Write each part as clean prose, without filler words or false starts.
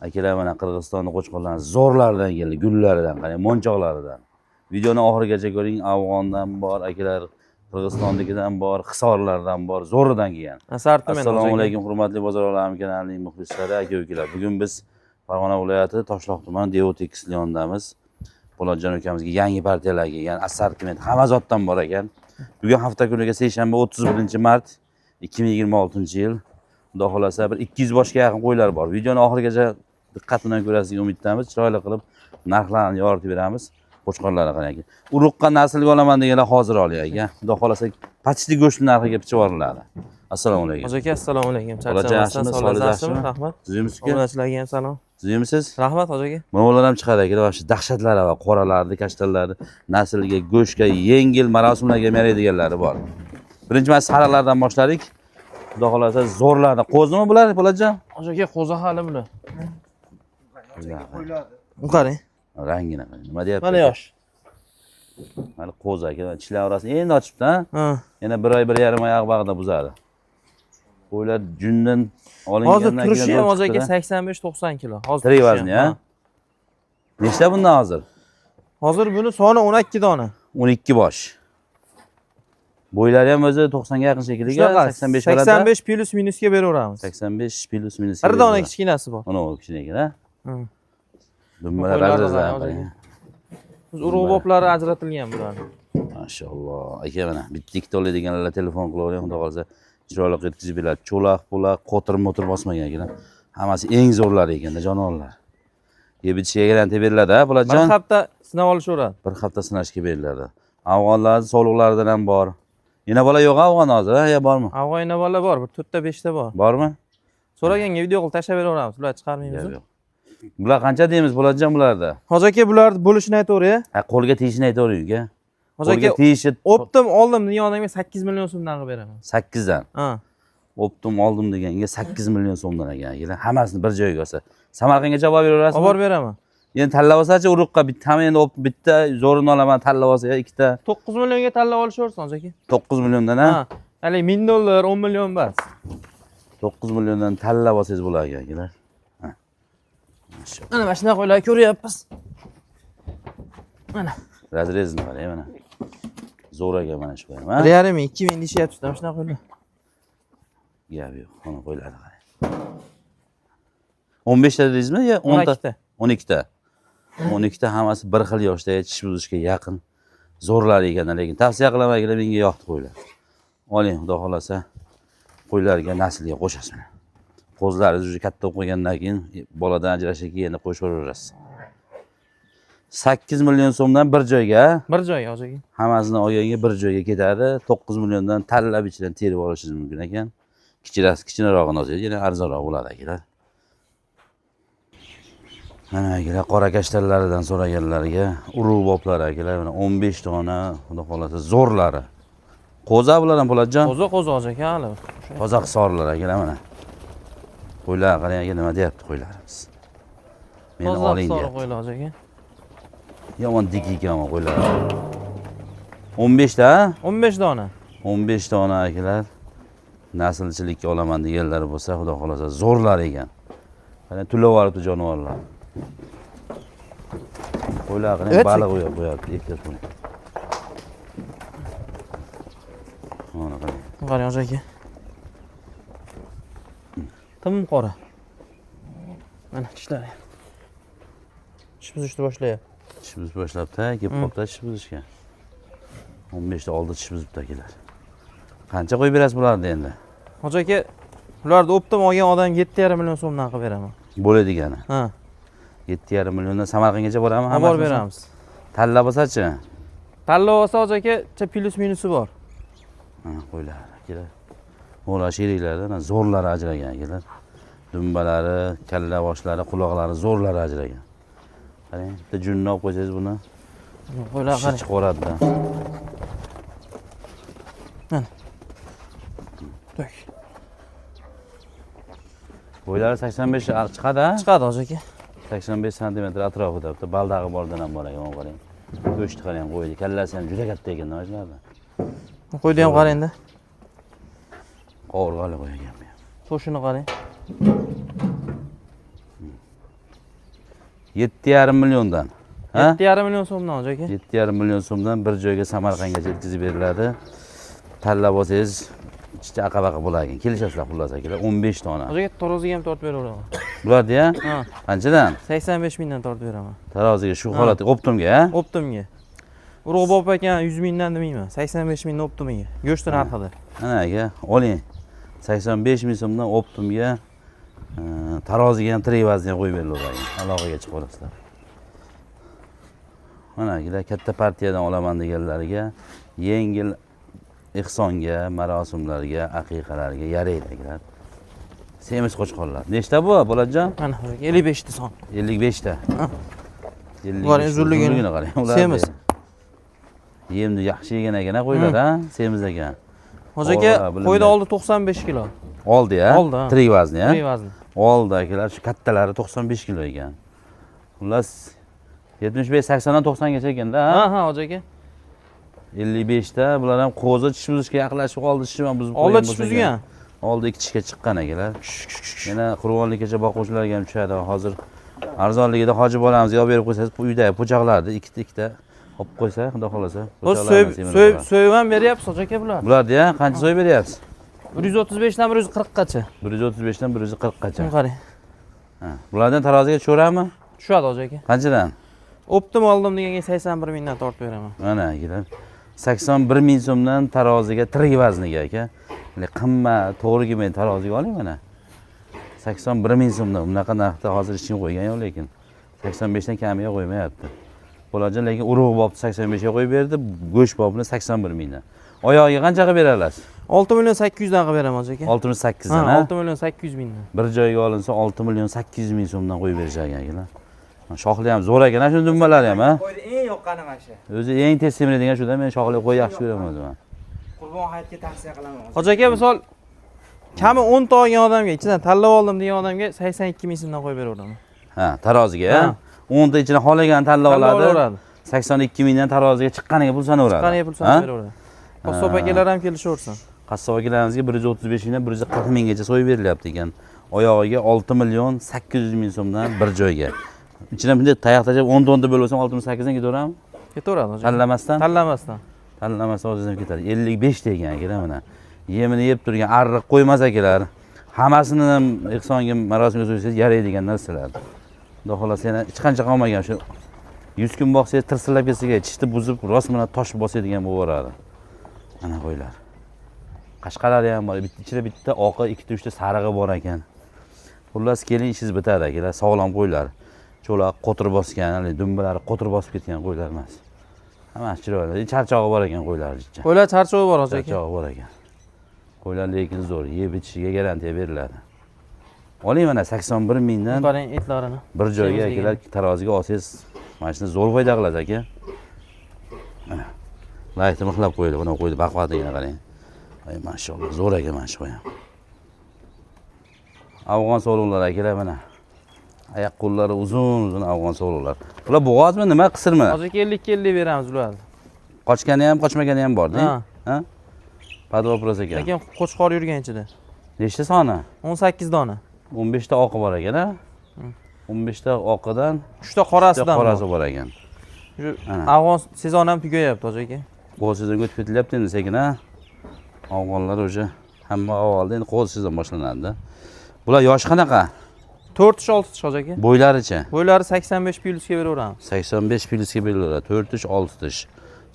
Akalar, mana Qirg'izistonni qo'chqorlarni zo'rlaridan keldi, gullaridan, qarang, monchoqlaridan. Videoni oxirigacha ko'ring, Afg'ondan bor, akalar, Qirg'izistonnikidan bor, Hisorlardan bor, zo'ridan kelgan. Assortiment. Assalomu alaykum, hurmatli Bozor olami kanalining muxlislari, aka ukalar. Bugun biz Farg'ona viloyati Toshloq tumani Devot Tekstil yonidamiz. Po'latjon ukamizga yangi partiyalar kelgan, assortiment hamma zotdan bor ekan. Bugun hafta kuniga seshanba, 31 mart 2026 yil. Xudo xohlasa, bir 200 boshga yaqin qo'ylar bor. Videoni oxirigacha diqqat bilan ko'rasiz degan umiddamiz. Chiroyli qilib narxlarni yoritib beramiz. Qo'chqorlarni qarang aka. Urug'qa naslga olaman deganlar hozir oling aka. Xudo xohlasa, почти go'sht narxiga pichib yuboriladi. Assalomu alaykum. Hoji aka, assalomu alaykum. Po'latjon, Charchamasdan yaxshimi? sog'ligingiz Sog'ligingiz yaxshimi? yaxshimi? Rahmat. Tuzukmisiz aka? Obunachilarga ham salom. Tuzukmisiz? Rahmat, hoji aka. Mana ham chiqadi aka, вообще dahshatlari va qoralarni, kashtanlarni naslga, go'shtga, yengil marosimlarga ham yaraydiganlari bor. Birinchi mana sariqlardan boshladik. Xudo xohlasa, zo'rlarni. Qo'zimi bular, Po'latjon? Hoji aka, qo'zi hali bular. U qarang. Rangini qarang. Nima deyapti? Mana yosh. Mana qo'zi aka, tishlar orasini endi ochibdi, ha? Ha. Yana bir oy, 1,5 oy bag'da buzadi. Qo'ylar jundan olingandan Hozir turishi keyin ham, zo'r hoji aka, chiqdi-da. 85-90 kilo. Hozir Tirik turishi vazni, ham, ha? Nechta bundan hozir? Hozir buni soni 12 dona. 12 bosh. Bo'ylari ham o'zi 90 ga yaqin shekilli, Shunaqa 85 bo'ladi. 85 плюс минус ga beraveramiz. 85 плюс минус. Bir dona kichkinasi bor. Mana u kichkina ekan, ha? Hı. Dumbalar Qo'ylarni razrezlar qarang, qarang. Biz urug' boplari ajratilgan bularni. Mashalloh. Aka, mana bitta ikkita oladiganlar telefon qilavering, xudo xohlasa chiroyli qilib yetkazib beradi. Cho'laq, po'laq, qo'tir mo'tir bosmagan ekan. Hammasi eng zo'rlari ekanda, jonivorlar. Yeb ichishga garantiya beriladi, ha, Bir Po'latjon? hafta sinab olishaveradi. Bir hafta sinashga beriladi. Afg'onlarning sovliqlaridan ham bor. Yana bola yo'q afg'on hozir, ha, yo bormi? Afg'on bola bor, bir 4 ta 5 ta bor. Bormi? So'raganga video qilib tashlab beraveramiz. Ular chiqarmaymiz. Gap yo'q. Bular qancha deymiz, Po'latjon, bularda? Hoji aka, bularni bo'lishini aytavering. Ha, qo'lga tegishini aytavering, uka. Hoji Qo'lga aka, tegishi оптом oldim degan odamga 8 million so'mdan qilib beraman. 8 dan. Ha. Оптом oldim deganga 8 million so'mdan ekan akalar. Hammasini bir joyga olsa. Samarqandgacha olib beraverasizmi? Olib borib beraman. Endi tanlab olsachi urug'qa bittami endi bitta zo'rini olaman, tanlab olsa yo ikkita. 9 millionga tanlab olishaversin, hoji aka. 9 milliondan, ha? Ha. Hali 1000 dollar, 10 million emas. 9 milliondan tanlab olsangiz bo'lar ekan akalar. Ha. Mashalloh. Mana mana shunaqa qo'ylar ko'ryapmiz. Mana. Разрез ini qarang mana. Zo'r ekan mana shu ham, ha? 1,5 ming, 2 ming deyishyapti, mana shunaqa qo'ylar. Gap yo'q. Mana qo'ylarni qarang. 15 ta dedingizmi yo 10 ta? 12 ta. 12 ta. 12 ta, hammasi bir xil yoshda, tish buzishga yaqin. Zo'rlar ekan, lekin tavsiya qilaman akalar, menga yoqdi qo'ylar. Oling, xudo xohlasa, qo'ylarga naslga qo'shasiz mana. Qo'zlaringiz уже katta bo'lib qolgandan keyin boladan ajrashga keyin endi qo'shaverasiz. 8 million so'mdan bir joyga, ha? Bir joyga, hoji aka. Hammasini olganga bir joyga ketadi. 9 milliondan tanlab ichidan terib olishingiz mumkin ekan. Kichkinasi, kichkinarog'ini olsangiz yana arzonroq bo'ladi akalar. Mana akalar, qora kashtanlaridan so'raganlarga urug' boplari akalar, mana 15 dona, xudo xohlasa, zo'rlari. Qo'za bular ham, Po'latjon? Qo'zi, qo'zi, hoji aka hali. Toza hisorlar akalar mana. Qo'ylar qarang aka, nima deyapti qo'ylarimiz. Meni Toza oling sori deyapti. qo'ylar, hoji aka. Yomon dik ekan bu qo'ylar. 15 ta, ha? 15 dona. 15 dona akalar. Naslchilikka olaman deganlar bo'lsa, xudo xohlasa, zo'rlar ekan. Qarang, to'lab yuboribdi jonivorlar. Qo'ylar qarang, Evet. baliq o'yab qo'yapti, ehtiyot bo'ling. Mana qarang. Qarang, hoji aka. Tim qora. Mana tishlari. Tish buzishni boshlayapti. Tish buzib boshlabdi, kelib qolibdi tish buzishga. 15 ta oldi tish buzibdi akalar. Qancha qo'yib berasiz bularni endi? Hoji aka, ularni оптом olgan odamga 7,5 million so'mdan qilib beraman. Bo'ladi. Ha. 7,5 milliondan Samarqandgacha boradimi? Olib borib beramiz. Tanlab olsachi? Tanlab olsa, hoji aka, плюс минус i bor. Ha, qo'ylar akalar. O'la sheriklardan zo'rlari ajragan akalar. Dumbalari, kalla boshlari, quloqlari zo'rlari ajragan. Qarang, bitta junni olib qo'ysangiz buni Qo'ylar tishi qarang. chiqaveradida. Mana. Tok. Bo'ylari 85 chiqadi, ha? Chiqadi, hoji aka. 85 santimetr atrofida bitta baldag'i bordan ham bor ekan, qarang. Go'shti qarang, qo'ydi. Kallasi ham juda katta ekan, nima shularni. Qo'yni ham qarang-da. Qovurg'ali qo'y ekan bu ham. To'shini qarang. 7,5 milliondan. Ha? 7,5 million so'mdan, hoji aka. 7,5 million so'mdan bir joyga Samarqandgacha yetkazib beriladi. Tanlab olsangiz ichida aqa-baqa bo'lar ekan. Kelishasizlar xullas akalar. 15 dona. Hoji aka, taroziga ham tortib beraveraman. Bularni ya? Ha. Qanchadan? 85 mingdan tortib beraman. Taroziga shu holatda оптом ga, ha? Оптом ga. Urug' bop ekan 100 mingdan demayman. 85 mingdan оптом iga. Go'shtini narxida. Mana aka, oling. 85 ming so'mdan оптом ga taroziga ham tirik vaznga qo'yib berilaveradi. Aloqaga chiqib olasizlar. Mana akalar, katta partiyadan olaman deganlarga yengil ehsonga, marosimlarga, aqiqalarga yaraydi akalar. Semiz qo'chqorlar. Nechta bu, Po'latjon? Mana hoji aka, 55 ta son. 55 ta. Ha. 55 Qarang, ta. uzunligini. Uzunligini qarang. Ular Semiz. Yemni yaxshi yegan ekan, ha, qo'ylar, ha? Semiz ekan. Hoji aka, To'g'ri, bilinmaydi. qo'yda oldi 95 kilo. Oldi, ya? Oldi, ha. Tirik vazni, ya? Tirik vazni. Oldi akalar, shu kattalari 95 kilo ekan. Xullas 75 80 dan 90 gacha ekanda, ha? Ha, hoji aka. 55 ta, bular ham qo'zi tish buzishga yaqinlashib qoldi, tishini ham buzib Oldi qo'ygan tish bo'lsa buzgan. kerak. Oldi ikki tishga chiqqan akalar. Yana qurbonlikkacha boquvchilarga ham tushadi. Hozir arzonligida hoji bolamizga olib berib qo'ysangiz, bu uyda po'choqlarni ikkita ikkita olib qo'ysa, xudo xohlasa, Hozir po'choqlarni so'yib semirib so'yib qoladi. so'yib ham beryapsiz, hoji aka, bular. Bularni ya qancha so'yib beryapsiz? 135 dan 140 gacha. 135 dan 140 gacha. Buni qarang. Ha. Bulardan taroziga tushaveradimi? Tushadi, hoji aka. Qanchadan? Оптом oldim deganga 81 mingdan tortib beraman. Mana akalar. 81 ming so'mdan taroziga tirik vazniga aka. Ya'ni qimmat, to'g'ri kelmaydi, taroziga oling mana. 81 ming so'mdan bunaqa narxda hozir hech kim qo'ygan yo'q lekin. 85 dan kamiga qo'ymayapti. Po'latjon lekin urug' bobni 85 ga qo'yib berdi, go'sht bobini 81 mingdan. Oyog'iga qancha qilib bera olasiz? 6 million 800 dan qilib beraman, hoji aka. 6 million 8 Ha, dan, ha? 6 million 800 mingdan. Bir joyga olinsa 6 million 800 ming so'mdan qo'yib berishar ekan akalar. Shoxli ham zo'r ekan, ha, shu dumbalari ham, ha? Qo'yni eng yoqqani mana shu. O'zi eng tez semiradigan shuda, men shoxli qo'y yaxshi ko'raman o'zim. Qurbon hayitga tavsiya qilaman. Hoji aka, misol kami 10 ta olgan odamga, ichidan tanlab oldim degan odamga 82 ming so'mdan qo'yib beraveraman. Ha, taroziga, ha? Ha. 10 ta ichidan xohlaganini tanlab Tanlab oladi. olaveradi. 82 mingdan taroziga chiqqaniga pul sanaveradi. Chiqqaniga pul Ha? sanab beraveradi. Qassob akalar ham kelishaversin. Qassob akalarimizga 135 mingdan 140 minggacha so'yib berilyapti ekan. Oyog'iga 6 million 800 ming so'mdan bir joyga. Ichidan bunday tayoq tashlab 10 ta 10 ta bo'lib olsam 6 million 8 dan ketaveradimi? Ketaveradi, hoji aka. Tanlamasdan? Tanlamasdan. Tanlamasdan o'ziz ham ketadi. 55 ta ekan akalar mana. Yemini yeb turgan arriq qo'ymas akalar. Hammasini ham ehsonga marosimga so'ysangiz yaraydigan narsalar. Xudo xohlasa yana hech qancha qolmagan shu 100 kun boqsangiz tirsillab ketsa kerak, tishni buzib rost mana tosh bosadigan bo'lib yuboradi. Mana qo'ylar. Qashqalari ham bor. Bitta ichida bitta oqi, ikkita uchta sarig'i bor ekan. Xullas keling, ishingiz bitadi akalar. Sog'lom qo'ylar. Cho'loq qo'tir bosgan, hali dumbalari qo'tir bosib ketgan qo'ylar emas. Hammasi chiroyli. Charchog'i bor ekan qo'ylar jicha. Qo'ylar charchovi bor, hoji aka. Charchog'i bor ekan. Qo'ylar lekin zo'r, yeb ichishiga garantiya beriladi. Oling mana 81 mingdan Qarang etlarini. bir joyga Semizligini. akalar, taroziga olsangiz mana shuni zo'r foyda qilasiz aka. Mana. Laytni mixlab qo'ydi, buni qo'ydi, baquvvatligini qarang. Ay mashalloh, zo'r ekan mana shu qo'y ham. Afg'on so'liqlar akalar mana. Oyoq qo'llari uzun uzun afg'on so'liqlar. Bular bo'g'ozmi, nima, qisirmi? Hoji aka, 50 50 beramiz ularni. Qochgani ham, qochmagani ham bor, Ha. ha? Под вопрос ekan. Lekin qo'chqor yurgan ichida. Nechta soni? 18 dona. 15 ta oqi bor ekan, ha? 15 ta oqidan 3 ta qorasidan. bitta qorasi bor ekan. Shu Ana. afg'on sezoni ham tugayapti, hoji aka. Qo'z sezonga o'tib ketilyapti endi sekin, ha? Afg'onlar уже hamma avvalda endi qo'z sezon boshlanadi. Bular yoshi qanaqa? 4 tish, 6 tish, hoji aka. Bo'ylarichi? Bo'ylari 85 plyusga beraveramiz. 85 plyusga berilaveradi. 4 tish, 6 tish.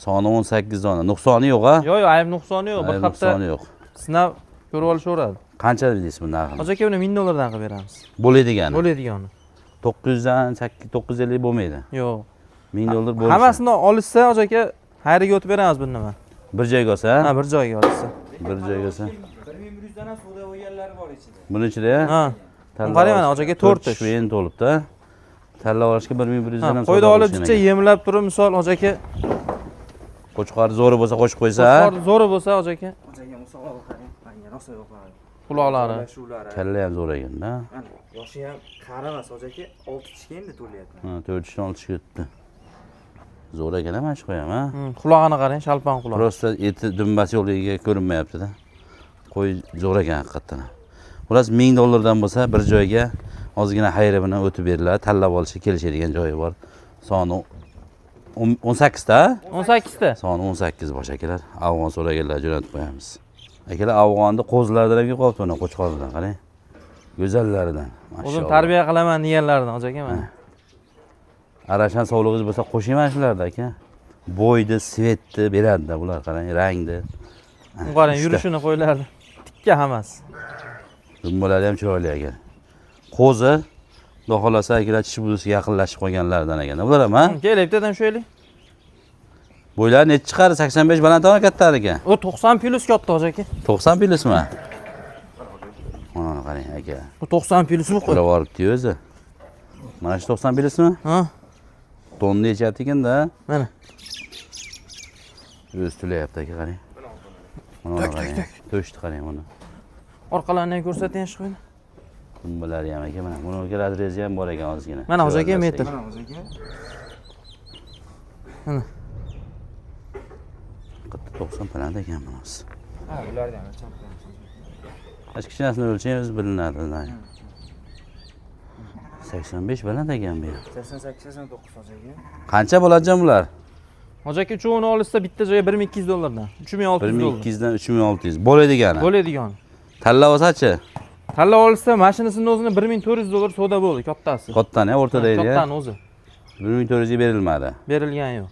Soni 18 dona. Nuqsoni yo'q, ha? Yo'q, yo'q, ayb nuqsoni yo'q. Bir Ayb hafta nuqsoni yo'q. sinab ko'rib olishaveradi. Qancha deysiz bu narxini? Hoji aka, uni 1000 dollardan qilib beramiz. Bo'ladigani. Bo'ladigani. 900 dan 950 bo'lmaydi. Yo'q. 1000 dollar bo'lishi. Hammasini olishsa, hoji aka, xayriga o'tib beramiz buni nima. Bir joyga olsa, Ha, ha? bir joyga olishsa. Bir joyga olsa. 1100 dan ham savdo bo'lganlari bor ichida. Buni ichida, ha? Ha. Tanlab Qarang mana, olish- hoji aka, to'rt to'rt tish tish. endi to'libdi. Tanlab olishga 1100 Ha, dan ham qo'yni savdo olib qilishgan jicha ekan. yemlab turib, misol hoji aka, Qo'chqor zo'ri bo'lsa qo'shib qo'ysa, qo'chqor zo'ri bo'lsa, hoji aka, Hoji aka, musobaqa qarang. Manga rosa yoqadi. quloqlari. Shulari. kalla ham zo'r ekanda. Mana yoshi ham qari emas, hoji aka, 6 tishga endi to'lyapti. Ha, 4 tishdan 6 tishga o'tdi. Zo'r ekan mana shu qo'y ham, ha? Qulog'ini qarang, shalpon quloq. Просто eti dumbasi yo'qligiga ko'rinmayapti-da. Qo'y zo'r ekan haqiqatdan ham. Xullas 1000 dollardan bo'lsa bir joyga Ozgina xayri bilan o'tib beriladi. Tanlab olishga kelishadigan joyi bor. Soni 18 ta? 18 ta. Soni 18 bosh akalar. Afg'on so'raganlar jo'natib qo'yamiz. Akalar, afg'onni qo'zilaridan ham kelib qolibdi mana, qo'chqordan qarang. Go'zallaridan. O'zim Mashalloh. tarbiya qilaman deganlaridan hoji aka mana. Arashan sovlig'ingiz bo'lsa qo'shayman shularda aka. Bo'yni, цвет ni beradi bular, qarang, rangni. Bu qarang Uchta. yurishini qo'ylardi. Tikka hammasi. Dumbalari ham chiroyli ekan. Qo'zi, xudo xohlasa akalar, tish buzishga yaqinlashib qolganlaridan ekan. Bular ham, ha? Kel, bittadan shuyli. Bo'ylari necha chiqadi? 85 balandroq katta ekan. U 90 plus katta hoji aka. 90 plyusmi? Mana qarang aka. Bu 90 plus bu qo'y. Ular boribdi o'zi. Mana shu 90 plyusmi? Ha, Tonni nechyapti ekanda? mana. O'zi tulayapti aka, qarang. Mana qarang. To'shni qarang buni. Orqalarini ham ko'rsating shu qo'yni. Dumbalari ham aka mana. Buni разрез i ham bor ekan ozgina. Mana hoji aka Chiroyli metr. Mana hoji aka. Mana. Qattiq 90 baland ekan bunisi. Ha, ularni ham o'lchab qo'yamiz. Mana kichinasini o'lchaymiz, bilinadi. 85 baland ekan bu ham. 88, 89 hoji aka. Qancha bo'ladi bular? Hoji aka, uchovini olishsa bitta joyga 1200 dollardan. 3600 dollar. 1200 dan 3600 bo'ladigani. Bo'ladigan. Tanlab olsachi? Tanlab olsa mashinasini o'zini 1400 dollar savdo bo'ldi kattasi. Kattani o'rtada edi. Kattani o'zi. 1400 ga berilmadi. Berilgan yo'q.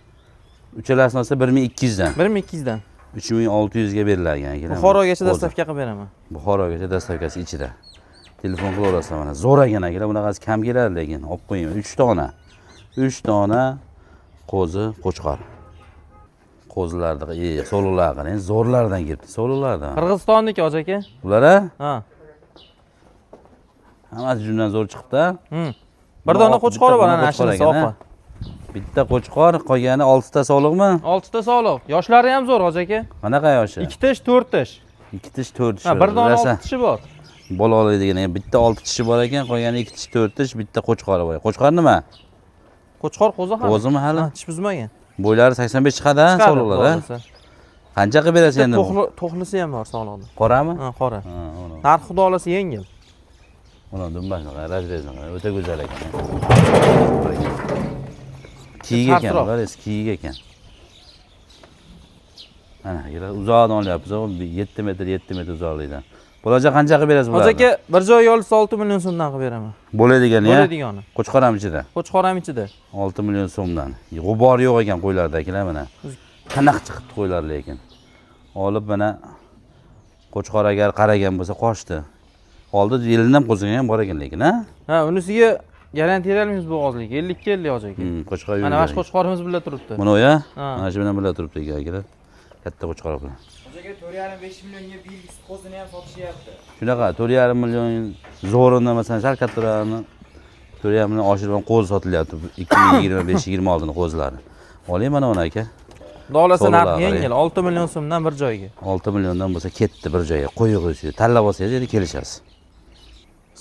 Uchalasini olsa 1200 dan 1200 dan. 3600 ga beriladi ekan. Buxorogacha O'zi. доставка qilib beraman. Buxorogacha доставка si ichida. Telefon qilaverasizlar mana. Zo'r ekan akalar, bunaqasi kam keladi lekin olib qo'ying. 3 dona. 3 dona qo'zi qo'chqor. Qo'zilarni, so'liqlar qarang, zo'rlardan kelibdi, so'liqlardan. Qirg'izistonniki hoji aka. Bular a? Ha. Hammasi jumdan zo'r chiqibdi. Bir dona qo'chqori bor Bitta ana qo'chqor shinisi ekan, opa. a? Bitta qo'chqor, qolgani 6 ta soliqmi? 6 ta soliq. Yoshlari ham zo'r hoji aka. Qanaqa yoshi? 2 tish, 4 tish. 2 tish, 4 tish. Ha, bir dona Rosa 6 tishi bor. Bola oladigan ekan. Bitta 6 tishi bor ekan, qolgani 2 tish, 4 tish, bitta qo'chqori bor. Qo'chqor nima? Qo'chqor qo'zi hali. Qo'zimi hali? Ha, tish buzmagan. Bo'ylari 85 chiqadi, ha, Chiqadi, soliqlar, ha? xudo xohlasa. Qancha qilib berasiz endi? bu? To'xlisi ham bor sog'liqda. Qorami? Ha, qora. Ha, uni. Narxi xudo xohlasa yengil. Uni dumbasini qara, разрез ini qara, o'ta go'zal ekan. Kiyik ekan, Sartroq. bular eski kiyik ekan. Mana, yerlar uzoqdan olyapmiz, 7 metr, 7 metr uzoqlikdan. Bo'lajak qancha qilib berasiz Hoji bularni? aka, bir joyga olsa 6 million so'mdan qilib beraman. Bo'ladigan, ya? Bo'ladigan. Qo'chqor ham ichida. Qo'chqor ham ichida. 6 million so'mdan. G'ubor yo'q ekan qo'ylarda akalar mana. Tiniq chiqibdi qo'ylar lekin. Olib mana qo'chqor agar qaragan bo'lsa qochdi. Oldi yilidan ham qo'zigan ham bor ekan lekin, ha? Ha, unisiga garantiya berolmaymiz bo'g'ozlik. 50 ga 50 hoji aka. Qo'chqor Mana yurgan. shu qo'chqorimiz bilan turibdi. Buni ya? Ha. Mana shu bilan birga turibdi ekan akalar. Katta qo'chqor bilan. Hoji aka, 4,5 millionga bir yillik sut qo'zini ham sotishyapti. Shunaqa 4,5 million zo'rini, masalan, sal kattarog'ini 4,5 million oshirib ham qo'zi sotilyapti. 2025-26 ni qo'zilari. Oling mana uni aka. Xudo xohlasa So'liqlar narxi qarang. yengil, 6 million so'mdan bir joyga. 6 milliondan bo'lsa ketdi bir joyga. Qo'yib qo'ysangiz, tanlab olsangiz endi kelishasiz.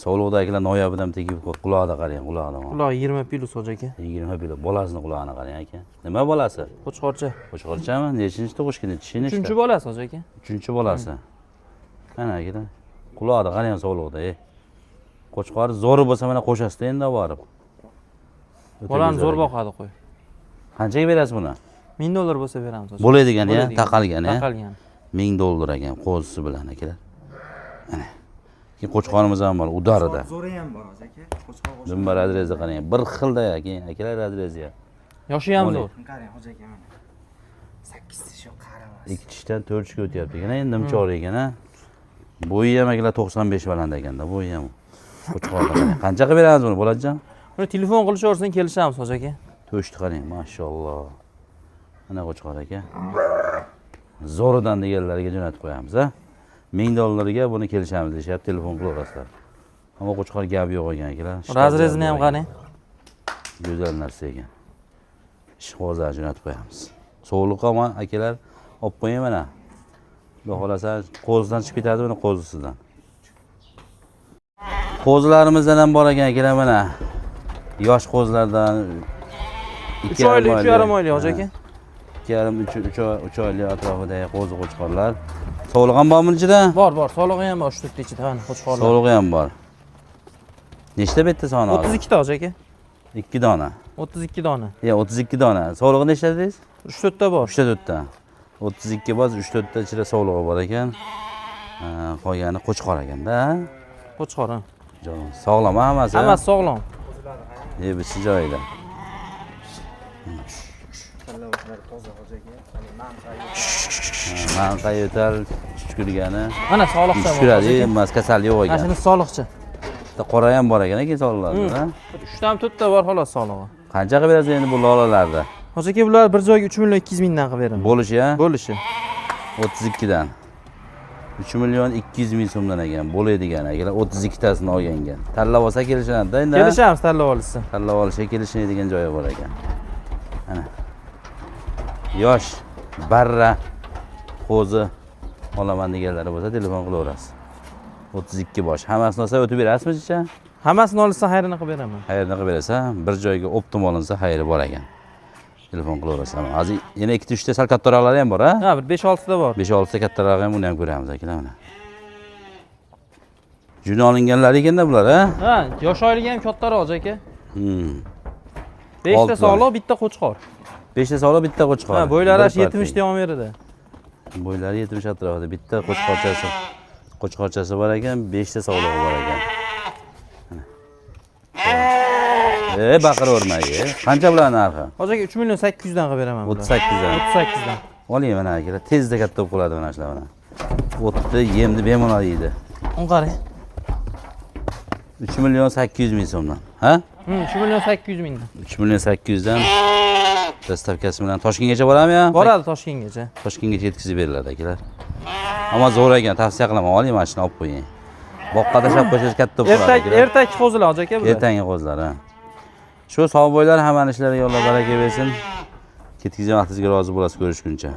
Sovliqdagilar noyabidan tegib qulog'ida qarang, qulog'ida. Qulog'i 20 plus hoji aka. 20 kilo bolasini qulog'ini qarang aka. Nima bolasi? Qo'chqorcha. Qo'chqorchami? Nechinchi tug'ishgan? Tishi nechta? Uchinchi bolasi hoji aka. Uchinchi bolasi. Mana aka. Qulog'ida qarang sovliqda, ey. Qo'chqor zo'ri bo'lsa mana qo'shasizda endi borib. O'ta Bolani go'zal zo'r ekan. boqadi qo'y. Qanchaga berasiz buni? 1000 dollar bo'lsa beramiz hoji. Bo'ladigan, ya, Bo'ladigan. taqalgan, ya. Taqalgan. 1000 dollar ekan qo'zisi bilan akalar. Mana. Keyin qo'chqorimiz ham bor, удар ida. Zo'ri ham bor hoji aka. Qo'chqor qo'shib. Dumba разрез i qarang, bir xilda keyin akalar разрез i ham. Yoshi ham Oling. zo'r. Qarang hoji aka mana. 8 tish yo'q, qaramas. Ikki tishdan to'rt tishga o'tyapti ekan, endi nimchor ekan, ha. Bo'yi ham akalar 95 baland ekanda, bo'yi ham. Qo'chqorda qarang. Qancha qilib beramiz buni, Po'latjon? Buni telefon qilishaversin, kelishamiz hoji aka. To'shni qarang, mashalloh. Mana qo'chqor aka. Zo'ridan deganlarga jo'natib qo'yamiz, ha. 1000 dollarga buni kelishamiz deyishyapti, telefon qilaverasizlar. Ammo qo'chqor gap yo'q ekan akalar. Разрез ini ham qarang. Go'zal narsa ekan. Ishqibozlar jo'natib qo'yamiz. Sovliq ham akalar olib qo'ying mana. Xudo xohlasa qo'zidan chiqib ketadi buni qo'zisidan. Qo'zilarimizdan ham bor ekan akalar mana. Yosh qo'zilardan 3 oylik, 3,5 oylik hoji aka. 2,5 3 oylik atrofidagi qo'zi qo'chqorlar. Sovliq ham bormi ichida? Bor, bor. Solig'i ham bor shu to'rtta ichida mana qo'chqorlar. Sovlig'i ham bor. Nechta bu yerda soni hozir? 32 ta, hoji aka. 2 dona. 32 dona. Ya 32 dona. Sovlig'i nechta dedingiz? 3-4 ta bor. 3 ta 4 ta. 32 boz 3 4 ta ichida sovlig'i bor ekan. Ha, qolgani qo'chqor ekanda. Qo'chqor, ha. Jonim, sog'lom hammasi. Hammasi sog'lom. Yeb-ichi joyida. Kallavashlari toza, hoji aka. Hali manqa Manqa yo'tal, chuchkurgani. Mana soliqcha bor. Chuchkuradi, Hoji aka. emas, kasal yo'q Mana ekan. shuni soliqcha. Bitta qora ham bor ekan, keyin soliqlarda. 3 tam 4 ta bor xolos solig'i. Qancha qilib berasiz endi bu lolalarni? Hoji aka, bular bir joyga 3 million 200 mingdan qilib beraman. Bo'lishi, ha? Bo'lishi. 32 dan. 3 million 200 ming so'mdan ekan, bo'ladigan akalar 32 tasini olganga. Tanlab olsa kelishadi endi. Ha? Kelishamiz tanlab olishsa. Tanlab olishga kelishadigan joyi bor ekan. Ana. Yosh, barra, qo'zi olaman deganlari bo'lsa telefon qilaverasiz. 32 bosh. Hammasini olsa o'tib berasizmi chicha? Hammasini olsa xayrini qilib beraman. Xayrni qilib berasiz, bir joyga оптом olinsa xayri bor ekan. Telefon qilaverasiz. Hozir yana 2 3 ta sal kattaroqlari ham bor, ha? Ha, bir 5-6 ta bor. 5-6 ta kattarog'i ham, uni ham ko'ramiz akalar mana. Juni olinganlar ekanda bular, ha? Ha, yosh oyligi ham kattaroq, hoji aka. 5 ta Olti dona. sog'liq, bitta qo'chqor. 5 ta sog'liq, bitta qo'chqor. Ha, bo'ylari Bir 70 partiya. diametrida. Bo'ylari 70 atrofida bitta qo'chqorchasi. Qo'chqorchasi bor ekan, 5 ta sog'lig'i bor ekan. Mana. E, baqiravermay. E. Qancha bular narxi? Hoji aka, 3 million 800 dan qilib beraman bularni. 38 dan. 38 dan. Oling mana akalar, tezda katta bo'lib qoladi mana shular mana. O'tni, yemni bemalol yeydi. Uni qarang. 3 million 800 ming so'mdan. Ha? 3 million 800 mingdan. 3 million 800 dan доставка si bilan Toshkentgacha borami ya? Boradi Toshkentgacha. Toshkentgacha yetkazib beriladi akalar. Ammo zo'r ekan, tavsiya qilaman. Oling mana shuni olib qo'ying. Boqqa tashlab qo'ysangiz katta bo'lib qoladi. Ertak Akalar. Ertak qo'zilar, hoji aka, bular. Ertangi qo'zilar, ha. Shu sog' bo'ylar, hammani ishlariga Alloh baraka bersin. Ketkazgan vaqtingizga rozi bo'lasiz, ko'rishguncha.